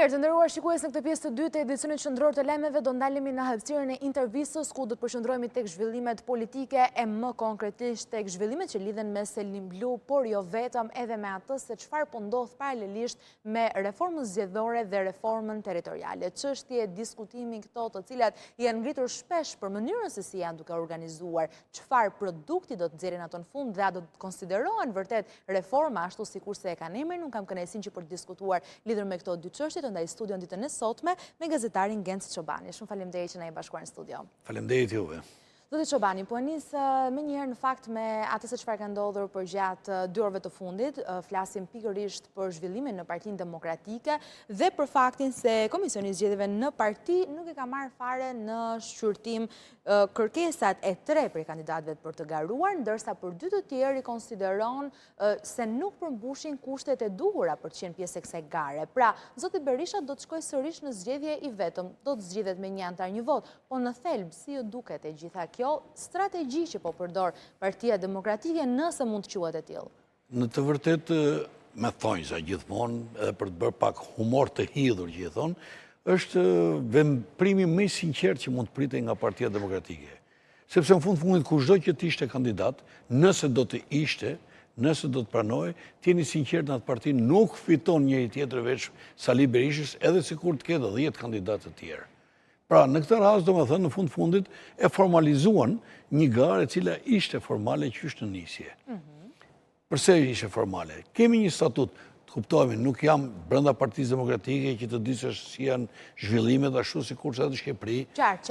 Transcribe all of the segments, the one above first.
Të nderuar shikues në këtë pjesë të dytë të edicionit qendror të lajmeve do ndalemi në hapësirën e intervistës ku do të përqendrohemi tek zhvillimet politike e më konkretisht tek zhvillimet që lidhen me selinë blu, por jo vetëm edhe me atë se çfarë po ndodh paralelisht me reformën zgjedhore dhe reformën territoriale. Çështje diskutimi këto të cilat janë ngritur shpesh për mënyrën se si janë duke organizuar, çfarë produkti do të nxjerrin ato në fund dhe a do të konsiderohen vërtet reforma ashtu sikurse e kanë emrin, unë kam kënaqësinë që për të diskutuar lidhur me këto dy çështje të ndaj studion ditën e sotme me gazetarin Genc Çobani. Shumë faleminderit që na jeni bashkuar në studio. Faleminderit juve. Zoti Çobani, po e nis menjëherë në fakt me atë se çfarë ka ndodhur përgjatë dy orëve të fundit, flasim pikërisht për zhvillimin në Partinë Demokratike dhe për faktin se Komisioni i Zgjedhjeve në parti nuk i ka marrë fare në shqyrtim kërkesat e tre prej kandidatëve për të garuar, ndërsa për dy të tjerë i konsideron se nuk përmbushin kushtet e duhura për të qenë pjesë e kësaj gare. Pra, zoti Berisha do të shkojë sërish në zgjedhje i vetëm, do të zgjidhet me një anëtar një votë, po në thelb, si ju duket e gjitha kjo strategji që po përdor Partia Demokratike nëse mund të quhet e tillë? Në të vërtetë, me thonjza gjithmonë, edhe për të bërë pak humor të hidhur që i thonë, është veprimi më i sinqertë që mund të pritej nga Partia Demokratike. Sepse në fund fundit kushdo që të ishte kandidat, nëse do të ishte, nëse do të pranohej, të jeni sinqertë në atë parti nuk fiton njeri tjetër veç Sali Berishës edhe sikur të ketë 10 kandidatë të tjerë. Pra, në këtë rast, domethënë, në fund fundit, e formalizuan një garë e cila ishte formale qysh në nisje. Mhm. Përse ishte formale? Kemi një statut, të kuptohemi, nuk jam brenda Partisë Demokratike që të di se si janë zhvillimet ashtu sikurse edhe në Shqipëri,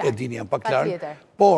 e dini jam pak larg, por...